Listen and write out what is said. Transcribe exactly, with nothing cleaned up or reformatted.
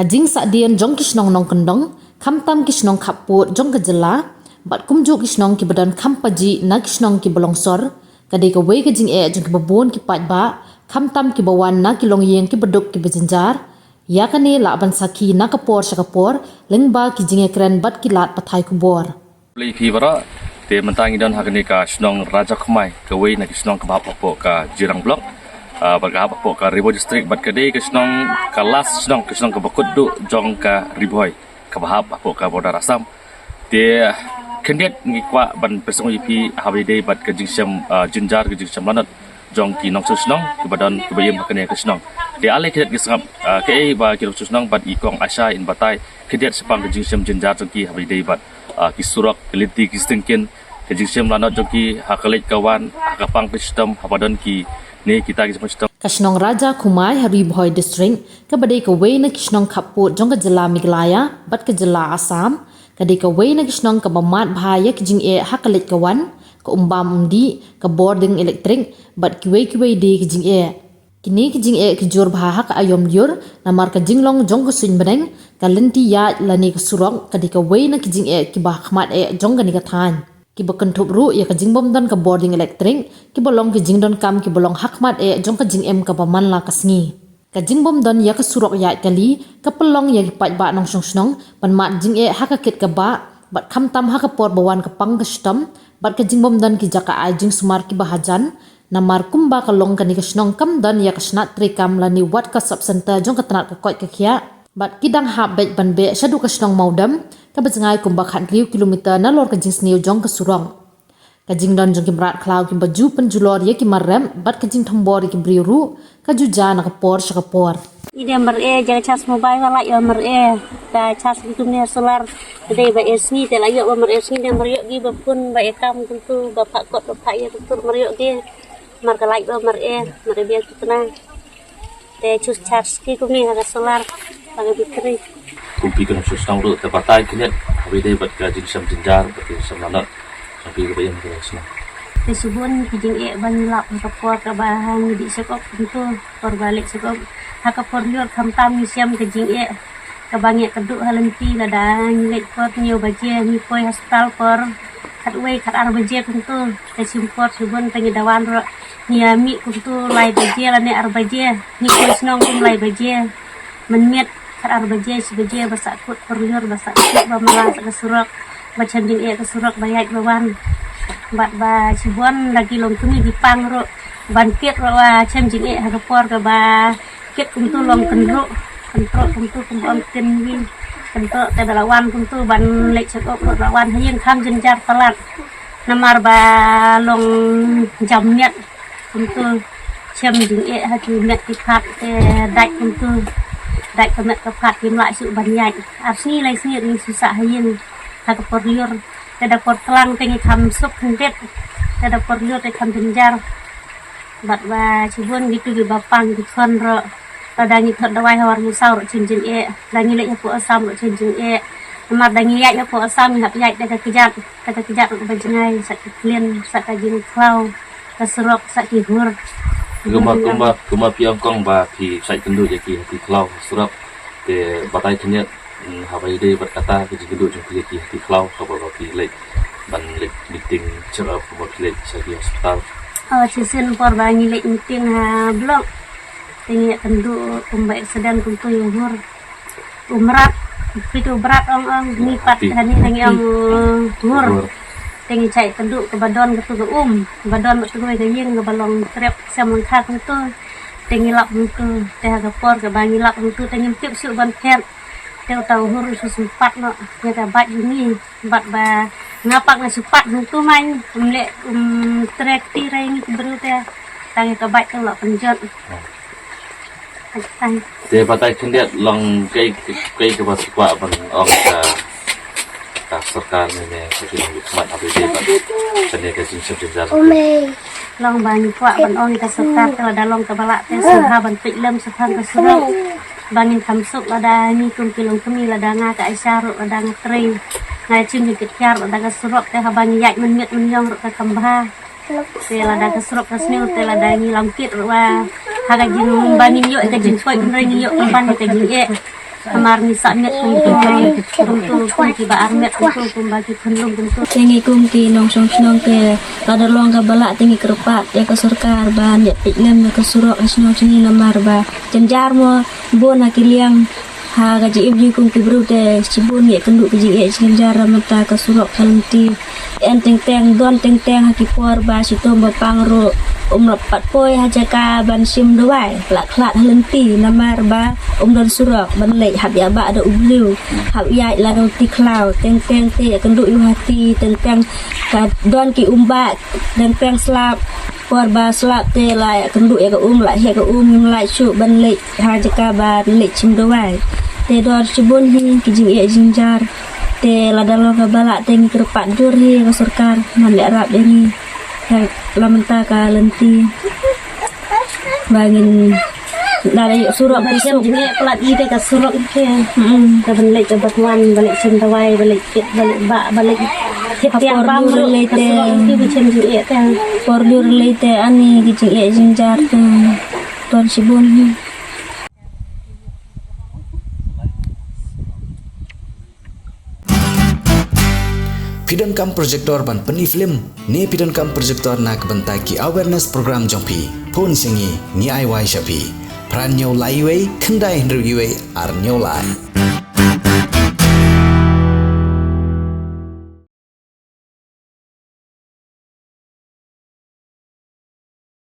Ka jingsahdien jong ki shnong nongkyndong, khamtam ki shnong khappud jong ka jylla, bad kumjuh ki shnong kiba don kham pajih na ki shnong kiba long sor, ka dei kawei ka jingeh jong kiba bun ki paidbah, khamtam kiba wan na ki longïing kiba duk kiba jynjar. Ïa kane lah ban sakhi na ka por sha ka por, lyngba ki jingïakren bad ki lad pathai khubor. Khublei phi baroh, te mynta ngi don ha kane ka shnong Raja Khumai, kawei na ki shnong kaba hap hapoh ka Jirang Block, ah, bad ka hap hapoh ka Ri Bhoi District, bad ka dei ka shnong, ka last shnong, ka shnong kaba kut duh jong ka Ri Bhoi, kaba hap hapoh ka border Assam. Te khyndiat ngi kwah ban pynsngew ïa phi ha ba ïadei bad ka jingshem, ah, jynjar, ka jingshem lanot jong ki nongshong shnong kiba don, kiba im ha kane ka shnong. Te ale khyndiat ngi sngap, ah, kaei ba ki nongshong shnong bad i Kong Asha in batai khyndiat shaphang ka jingshem jynjar jong ki ha ba ïadei bad, ah, ki surok, ki lynti, ki syngkien, ka jingshem lanot jong ki ha ka leit ka wan, ha ka pang ka shitom, haba don kine kita ki jingshem shitom. Ka shnong Raja Khumai ha Ri Bhoi District, kaba dei kawei na ki shnong khappud jong ka jylla Meghalaya bad ka jylla Assam, ka dei kawei na ki shnong kaba mad bha ïa ki jingeh ha ka leit ka wan, ka um bam um dih, ka bording elektrik, bad kiwei kiwei de ki jingeh. Kine ki jingeh ki jur bha ha ka aïom lyiur, namar ka jinglong jong ka suiñ bneng, ka lynti ïaid lane ka surok, ka dei kawei na ki jingeh kiba hakhmat eh jong kane ka thaiñ. Kiba kynthup ruh ïa ka jingbym don ka bording elektrik, kiba long ki jingdonkam kiba long hakhmat eh jong ka jingim kaba man la ka sngi. Ka jingbym don ïa ka surok ïaid kali, ka pynlong ïa ki paidbah nongshong shnong ban mad jingeh ha ka kit ka bah, bad khamtam ha ka por ba wan ka pang ka shitom, bad ka jingbym don ki jaka ai jingsumar kiba hajan, namar kumba ka long kane ka shnong kam don ïa ka shnat treikam lane wat ka sub center jong ka tnat ka koit ka khiah. Bad ki dang hap beit ban beh shaduh ka shnong Mawdem, kaba jngai kumba khathynriew kilometer nalor ka jingsniew jong ka surok. Ka jingdon jong ki mrad khlaw kiba ju pynjulor ïa ki mar rep, bad ka jingthombor ïa ki briew ruh, ka ju jia na ka por sha ka por. Ïa ka mareh, jaka charge mobile ba la ïoh mareh, ka charge kumne solar, ka dei ba ïoh sngi te la ïoh ba mareh sngi, te mareh ïoh ki ba phone ba ïoh kam kumtu, ba phah kot ba phah ïa kumtu mareh ïoh ki. Mar ka light ba mareh, mareh biang tu kena. Te charge, charge ki kumne ha ka solar, ha ka battery. Kum phi ki nongshong shnong ruh, te batai khyndiat ha ba ïadei bad ka jingshem jynjar, bad ka jingshem lanot. Phi kaba ïeng ha ka shnong. Te shibun ki jingeh ba ngi lap ha ka por kaba ngi dih shakop kumtu, por ba leit shakop. Ha ka por lyiur khamtam ngi shem ka jingeh. Kaba ngi ïakynduh ha lynti lada ngi leit por hynñiew baje, ngi poi hospital por khatwei khatar baje kumtu. Te shim por shibun te ngi dawan ruh, ngi ïa mih kumtu lai baje lane ar baje, ngi poi shnong kum lai baje. Mynmiet khatar baje, shi baje ba sahkut por lyiur, ba sahkut ba mala sha ka surok, ba shem jingeh ka surok ba ïaid ba wan. Bad ba shibun da ki longkmie ki pang ruh ban kit ruh ba shem jingeh ha ka por kaba kit kumtu long kynruh, kynruh kumtu kum ong tin wi. Kynruh te da la wan kumtu ban leit shakop ruh da la wan ha ïing kham jynjar palat. Namar ba long jam miet kumtu, shem jingeh ha ki met ki phat te dait kumtu. Dait ka met ka phat kim lah shuh ban ïaid. Ar sngi lai sngi ngi shu sah ha ïing ha ka por lyiur. Te da por tlang te ngi kham suk khyndiat. Te da por lyiur te kham jynjar. Bad ba shibun kitu kiba pang ki khun ruh, lada ngi thot dawai ha War Musaw ruh shem jingeh, da ngi leit hapoh Assam ruh shem jingeh. Namar da ngi ïaid hapoh Assam ngi hap ïaid da ka kjat, da ka kjat ruh kaba jngai, sa ki plane, sa ka jingkhlaw, ka surok, sa ki hur. Kumba, kumba, kumba phi ong Kong ba phi sa ïakynduh ïa ki ha ki khlaw surok, te batai khyndiat, mm, ha ba ïadei bad kata ka jingkynduh jong phi ïa ki ha ki khlaw, kaba ba phi leit ban leit meeting check up, kaba phi leit sha ki hospital. Oh, shisien por ba ngi leit meeting ha block, te ngi ïakynduh kumba accident kumtu ïa u hur. U mrad, phi tu u mrad ong ong, ngi pat hangne ngi ong, uh, hur. Hur. Te ngi sa ïakynduh kaba don katu ka um, kaba don katu kawei ka ïing kaba long trep sem lyngkha kumtu. Te ngi lap kumtu, te ha ka por kaba ngi lap kumtu te ngim tip shuh ban phet. Te uta u hur u shu sympat noh ïa ka bike jong ngi. Bad ba nga pat nga shu pat hangtu, man ym leh, ym trei kti re ngi ki briew te. Tang ïa ka bike te la pynjot. Tang. Te batai khyndiat long kaei, kaei kaba phi kwah ban ong ka, ka sorkar ne, ne ka jingmut ha ba ïadei bad kane ka jingshem jynjar. Long ba ngi kwah ban ong ïa ka sorkar te lada long kaba lah te sngewbha ban peit lem shaphang ka surok. Ba ngin kham suk lada ngi kum ki longkmie, lada nga ka Aisha ruh lada nga trei, nga ïa shim jingkit kiar, lada ka surok te haba ngi ïaid mynmiet mynñiong ruh ka kham bha. Te lada ka surok ka sniew te lada ngi lam kit ruh ba ha ka jing ba ngin ïoh ka jingkoit hynrei ngin ïoh pynban ka jingeh. Namar ngi sah miet kumto, kumto, kumto, kumba ki ba ar miet kumto, kumba ki khunlung kumto. Te ngi kum ki nongshong shnong te, lada long kaba lah te ngi kyrpad ïa ka sorkar ban ïa peit lem ïa ka surok ha shnong shnong namar ba jynjar mo bun ha ki liang. Ha ka jingim jong ngi kum ki briew te shibun ngi ïakynduh ka jingeh jingjar namar ka surok ka lynti. Yn teng teng, don teng teng ha ki por ba shitom ba pang ruh um lah pat poi ha jaka ban shim dawai, lah khlad ha lynti namar ba um don surok ban leit, hap ïa bah da u briew, hap ïaid la ka lynti khlaw. Teng teng te ïakynduh ïa u hati, teng teng ka don ki um bah, teng teng slap. Por ba slap te la ïakynduh ïa ka um, la heh ka um, ngim lah shuh ban leit ha jaka ban leit shim dawai. Te don shibun hi ki jingeh jingjar. Te lada long kaba lah te ngi kyrpad jur hi ïa ka sorkar ban ïarap ïa ngi. Ïa la mynta ka lynti ba ngin da la ïoh surok. Ba ki shem jingeh palat ïa ka surok te. Hmm. Ka ban leit ka ban wan, ba leit shim dawai, ba leit kit, ba leit bah, ba leit kit. Ka tiang por pam jur ruh, lei ka te. Surok te ba shem jingeh te. Por jur lei te ani ki jingeh jingjar te. Don shibun hi. Phi donkam projector ban pyni film ne phi donkam projector na ka bynta ki awareness program jong phi? Phone sha ngi, ngi ai wai sha phi. Phra hynñiew lai wei, khyndai hynriew wei, ar hynñiew lai.